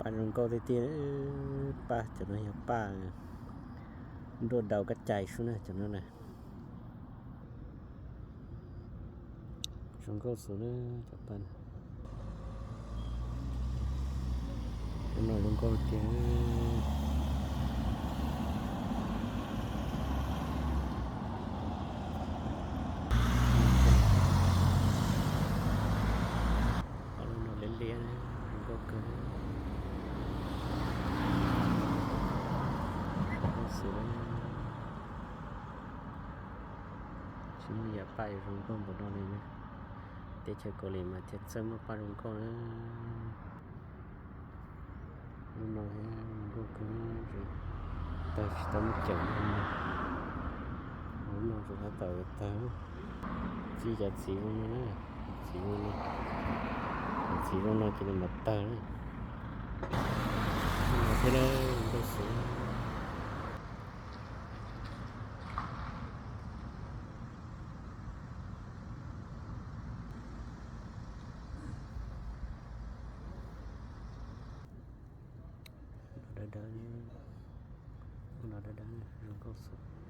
Paj zoo nkauj tiag tiag. Paj cov no yog paj nruab dau kab cai sub na cov no na. Zoo nkauj xwb na cov paj no. Lub no zoo nkauj tiag. Ob lub no liab liab, zoo nkauj kawg. Zoo nkauj xwb. Tsis muaj yam paj yuav zoo nkauj npaum no li na. Teb chaws Kaus Lim mas thiaj txawj muaj paj zoo nkauj na. Lub no zoo nkauj kawg, tawg tsis tau muab cawm. Lub no tsuas tab tom tawg. Txi cov txiv zoo no na, txiv zoo no, cov txiv zoo no ces nws mam tawg na. Thiab zoo nkauj xwb. Dawb dawb, no dawb dawb zoo nkauj xwb.